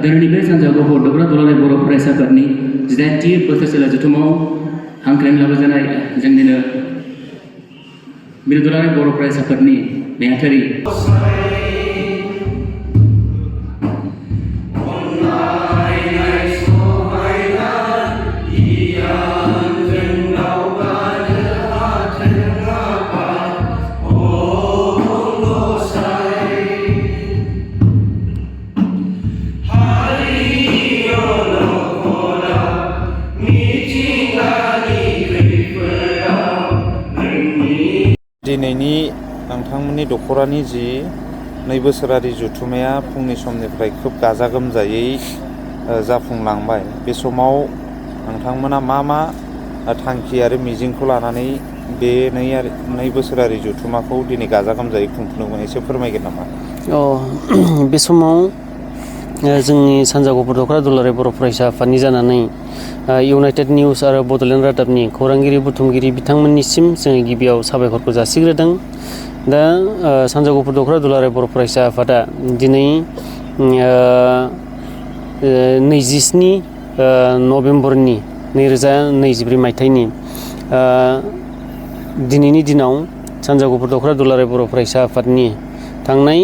दिनैनि बे सानजौफु बड'फा दुलाराय बर' फरायसा आफादनि 18थि बोसोरसेला जथुमाव हांख्रायनाय लाबोजानाय जोंनिनो मिरु दुलाराय बर' फरायसा आफादनि नेहाथारि दिनैनि नोंथांमोननि दख'रानि जि 2 बोसोरारि जथुमाया फुंनि समनिफ्राय खोब गाजा गोमजायै जाफुंलांबाय। बे समाव नोंथांमोना मा थांखि आरो मिजिंखौ लानानै बे 2 बोसोरारि जथुमाखौ दिनै गाजा गोमजायै खुंफुंदोंमोन, एसे फोरमायगोन नामा? बे समाव जोंनि सानजा गफुर दख'रा दुलाराय बर' फरायसा आफादनि जानानै इउनाइटेड निउस आरो बड'लेण्ड रादाबनि खौरांगिरि बुथुमगिरि बिथांमोननिसिम जोङो गिबियाव साबायखरखौ जासिग्रोदों। दा सानजा गफुर दख'रा दुलाराय बर' फरायसा आफादा दिनै 27 नभेम्बरनि 2024 मायथाइनि दिनैनि दिनाव सानजा गफुर दख'रा दुलाराय बर' फरायसा आफादनि थांनाय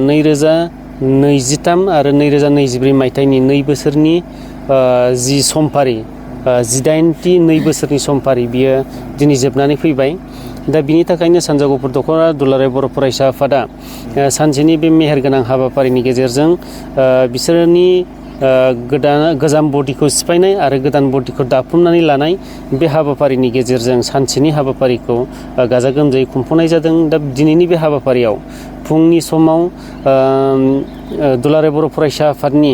2023 आरो 2024 मायथाइनि 2 बोसोरनि जि समफारि 18थि 2 बोसोरनि समफारि बियो दिनै जोबनानै फैबाय। दा बिनि थाखायनो सानजा गफुर दख'रा दुलाराय बर' फरायसा आफादा सानसेनि बे मेहेरगोनां हाबाफारिनि गेजेरजों बिसोरनि गोजाम बडिखौ सिफायनाय आरो गोदान बडिखौ दाफुंनानै लानाय बे हाबाफारिनि गेजेरजों सानसेनि हाबाफारिखौ गाजा गोमजायै खुंफुंनाय जादों। दा दिनैनि बे हाबाफारियाव फुंनि समाव दुलाराय बर' फरायसा आफादनि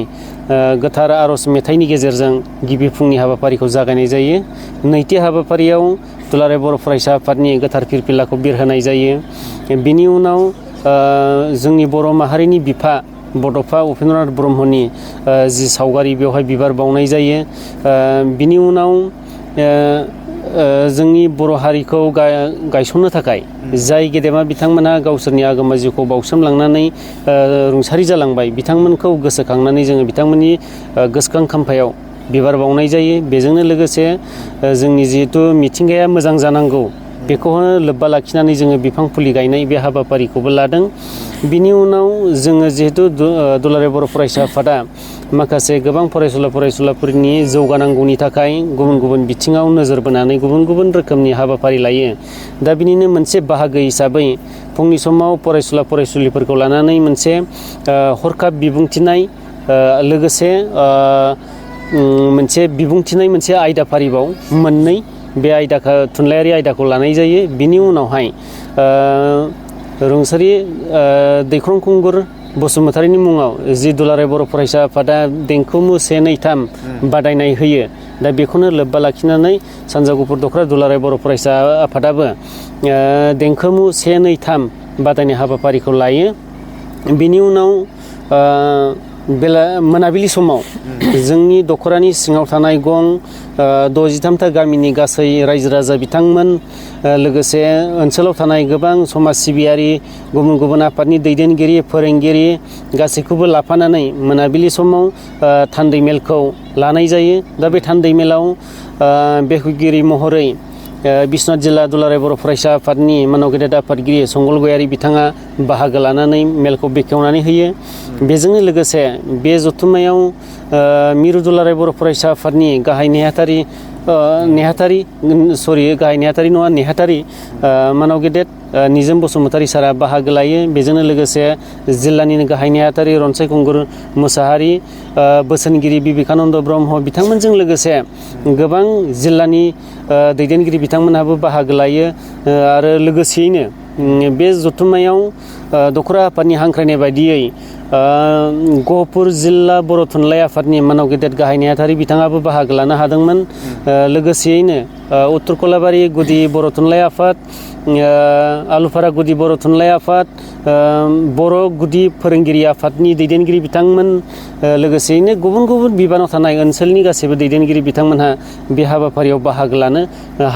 गोथार आर'ज मेथाइनि गेजेरजों गिबि फुंनि हाबाफारिखौ जागायनाय जायो। नैथि हाबाफारियाव दुलाराय बर' फरायसा आफादनि गोथार फिरफिलाखौ बिरहोनाय जायो। बिनि उनाव जोंनि बर' माहारिनि बिफा बड'फा उपेन्द्रनाथ ब्रह्मनि जि सावगारि बेवहाय बिबार बावनाय जायो। बिनि उनाव जोंनि बर' हारिखौ गायसननो थाखाय जाय गेदेमा बिथांमोनहा गावसोरनि आगोमा जिउखौ बावसोमलांनानै रुंसारि जालांबाय, बिथांमोनखौ गोसोखांनानै जोङो बिथांमोननि गोसोखां खाम्फायाव बिबार बावनाय जायो। बेजोंनो लोगोसे जोंनि जिहेथु मिथिंगाया मोजां जानांगौ बेखौनो लोब्बा लाखिनानै जोङो बिफां फुलि गायनाय बे हाबाफारिखौबो लादों। बिनि उनाव जोङो जिहेतु दुलाराय बर' फरायसा आफादा माखासे गोबां फरायसुलाफोरनि जौगानांगौनि थाखाय गुबुन गुबुन बिथिङाव नोजोर बोनानै गुबुन गुबुन रोखोमनि हाबाफारि लायो। दा बिनिनो मोनसे बाहागो हिसाबै फुंनि समाव फरायसुलिफोरखौ लानानै मोनसे हरखाब बिबुंथिनाय लोगोसे मोनसे बिबुंथिनाय मोनसे आयदाफारिबाव मोननै बे थुनलाइयारि आयदाखौ लानाय जायो। बिनि उनावहाय रुंसारि दैख्रं खुंगुर बसुमतारिनि मुङाव जि दुलाराय बर' फरायसा आफादा देंखोमु 1, 2, 3 बादायनाय होयो। दा बेखौनो लोब्बा लाखिनानै सानजा गफुर दख'रा दुलाराय बर' फरायसा आफादाबो देंखोमु 1, 2, 3 बादायनाय हाबाफारिखौ लायो। बिनि उनाव मोनाबिलि समाव जोंनि दख'रानि सिङाव थानाय गं 63था गामिनि गासै रायजो राजा बिथांमोन लोगोसे ओनसोलाव थानाय गोबां समाज सिबियारि गुबुन गुबुन आफादनि दैदेनगिरि फोरोंगिरि गासैखौबो लाफानानै मोनाबिलि समाव थान्दै मेलखौ लानाय जायो। दा बे थान्दै मेलाव बेखेवगिरि महरै बिश्वनाथ जिल्ला दुलाराय बर' फरायसा आफादनि मानाव गेदेर आफादगिरि संगल गयारि बिथाङा बाहागो लानानै मेलखौ बेखेवनानै होयो। बेजोंनो लोगोसे बे जथुम्मायाव मिरु दुलाराय बर' फरायसा आफादनि गाहाय नेहाथारि मानाव गेदेर निजोम बसुमतारि सारा बाहागो लायो। बेजोंनो लोगोसे जिल्लानिनो गाहाय नेहाथारि रनसाय खुंगुर मोसाहारि, बोसोनगिरि बिबेकानन्द ब्रह्म बिथांमोनजों लोगोसे गोबां जिल्लानि दैदेनगिरि बिथांमोनहाबो बाहागो लायो। आरो लोगोसेयैनो बे जथुम्मायाव दख'रा आफादनि हांख्रायनाय बायदियै गहपुर जिल्ला बर' थुनलाइ आफादनि मानाव गेदेर गाहाय नेहाथारि बिथाङाबो बाहागो लानो हादोंमोन। लोगोसेयैनो उत्तर कलाबारि गुदि बर' थुनलाइ आफाद, आलुफारा गुदि बर' थुनलाइ आफाद, बर' गुदि फोरोंगिरि आफादनि दैदेनगिरि बिथांमोन लोगोसेयैनो गुबुन गुबुन बिबानाव थानाय ओनसोलनि गासैबो दैदेनगिरि बिथांमोनहा बे हाबाफारियाव बाहागो लानो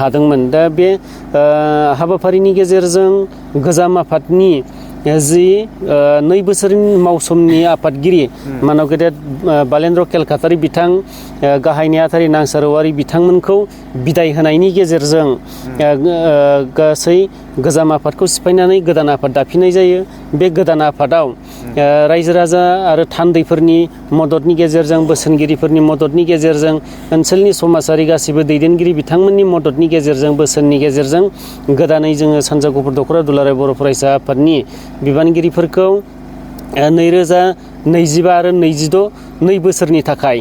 हादोंमोन। दा बे हाबाफारिनि गेजेरजों गोजाम आफादनि जि 2 बोसोरनि मावसोमनि आफादगिरि मानव गेदेर बालेन्द्र केलकातारि बिथां गाहाय नेहाथारि नांसारवारि बिथांमोनखौ बिदाय होनायनि गेजेरजों गासै गोजाम आफादखौ सिफायनानै गोदान आफाद दाफिननाय जायो। बे गोदान आफादाव रायजो राजा आरो थान्दैफोरनि मददनि गेजेरजों, बोसोनगिरिफोरनि मददनि गेजेरजों, ओनसोलनि समाजारि गासिबो दैदेनगिरि बिथांमोननि मददनि गेजेरजों, बोसोननि गेजेरजों गोदानै जोङो सानजा गुफुर दख'रा दुलाराय बर' फरायसा आफादनि बिबानगिरिफोरखौ 2025 आरो 26 2 बोसोरनि थाखाय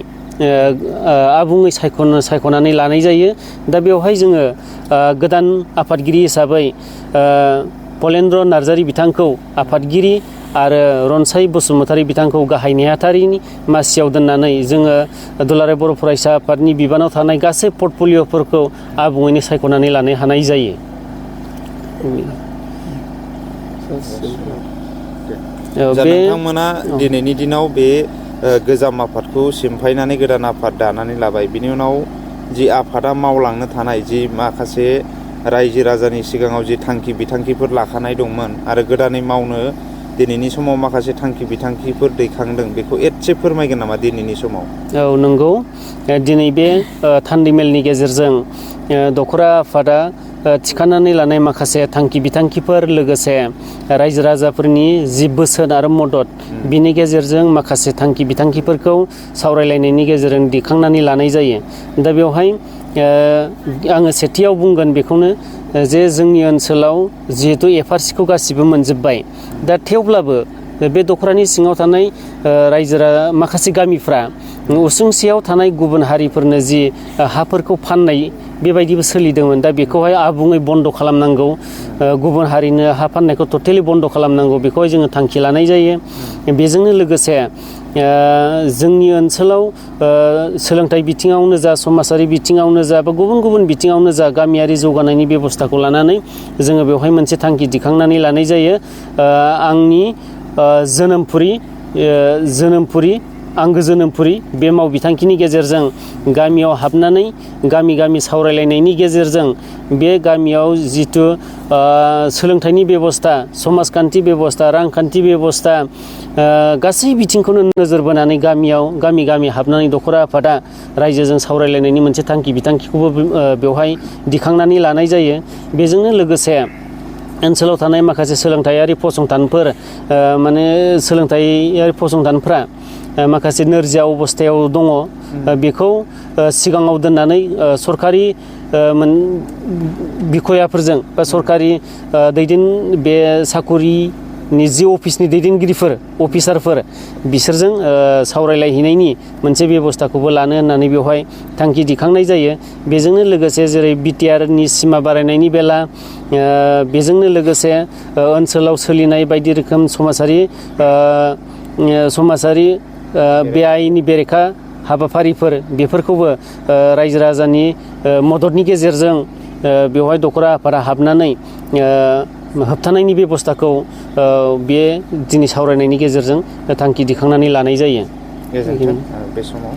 आबुङै सायख'नानै लानाय जायो। दा बेवहाय जोङो गोदान आफादगिरि हिसाबै पलेन्द्र नार्जारि बिथांखौ आफादगिरि आरो रनसाय बसुमतारि बिथांखौ गाहाय नेहाथारिनि मासियाव दोननानै जोङो दुलाराय बर' फरायसा आफादनि बिबानाव थानाय गासै पर्टफलिअ'फोरखौ आबुङैनो सायख'नानै लानो हानाय जायो। नोंथांमोना दिनैनि दिनाव बे गोजाम आफादखौ सिमफायनानै गोदान आफाद दानानै लाबाय। बिनि उनाव जि आफादा मावलांनो थानाय जि माखासे रायजो राजानि सिगाङाव जि थांखि बिथांखिफोर लाखानाय दंमोन आरो गोदानै मावनो दिनैनि समाव माखासे थांखि बिथांखिफोर दैखांदों, बेखौ एसे फोरमायगोन नामा दिनैनि समाव? औ नंगौ, दिनै बे थान्दै मेलनि गेजेरजों दख'रा आफादा थिखानानै लानाय माखासे थांखि बिथांखिफोर लोगोसे रायजो राजाफोरनि जि बोसोन आरो मदद, बिनि गेजेरजों माखासे थांखि बिथांखिफोरखौ सावरायलायनायनि गेजेरजों दिखांनानै लानाय जायो। दा बेवहाय आङो सेथियाव बुंगोन बेखौनो जे जोंनि ओनसोलाव जिहेतु एफआरसिखौ गासिबो मोनजोब्बाय, दा थेवब्लाबो बे दख'रानि सिङाव थानाय माखासे गामिफ्रा उसुंसेयाव थानाय गुबुन हारिफोरनो जि हाफोरखौ फाननाय बेबायदिबो सोलिदोंमोन। दा बेखौहाय आबुङै बन्द' खालामनांगौ, गुबुन हारिनो हा फाननायखौ टटेलि बन्द' खालामनांगौ, बेखौहाय जोङो थांखि लानाय जायो। बेजोंनो लोगोसे जोंनि ओनसोलाव सोलोंथाइ बिथिङावनो जा, समाजारि बिथिङावनो जा, बा गुबुन गुबुन बिथिङावनो जा, गामियारि जौगानायनि बेबस्थाखौ लानानै जोङो बेवहाय मोनसे थांखि दिखांनानै लानाय जायो। आंनि आंगो जोनोमपुरि बे मावबिथांखिनि गेजेरजों गामियाव हाबनानै गामि गामि सावरायलायनायनि गेजेरजों बे गामियाव जिथु सोलोंथाइनि बेबस्था, समाजखान्थि बेबस्था, रांखान्थि बेबस्था, गासै बिथिंखौनो नोजोर बोनानै गामि गामि हाबनानै दख'रा आफादा रायजोजों सावरायलायनायनि मोनसे थांखि बिथांखिखौबो बेवहाय दिखांनानै लानाय जायो। बेजोंनो लोगोसे ओनसोलाव थानाय माखासे सोलोंथायारि फसंथानफ्रा माखासे नोरजिया अबस्थायाव दङ, बेखौ सिगाङाव दोननानै सरकारि बिखयाफोरजों बा सरकारि बे साखरिनि जि अफिसनि दैदेनगिरिफोर, अफिसारफोर, बिसोरजों सावरायलायहैनायनि मोनसे बेबस्थाखौबो लानो होननानै बेवहाय थांखि दिखांनाय जायो। बेजोंनो लोगोसे जेरै बिटिआरनि सिमा बारायनायनि बेला, बेजोंनो लोगोसे ओनसोलाव सोलिनाय बायदि रोखोम समाजारि बेआइनि बेरेखा हाबाफारिफोर, बेफोरखौबो रायजो राजानि मददनि गेजेरजों बेवहाय दख'रा आफादा हाबनानै होबथानायनि बेबस्थाखौ बे दिनै सावरायनायनि गेजेरजों थांखि दिखांनानै लानाय जायो। गोजोन्थों बे समाव।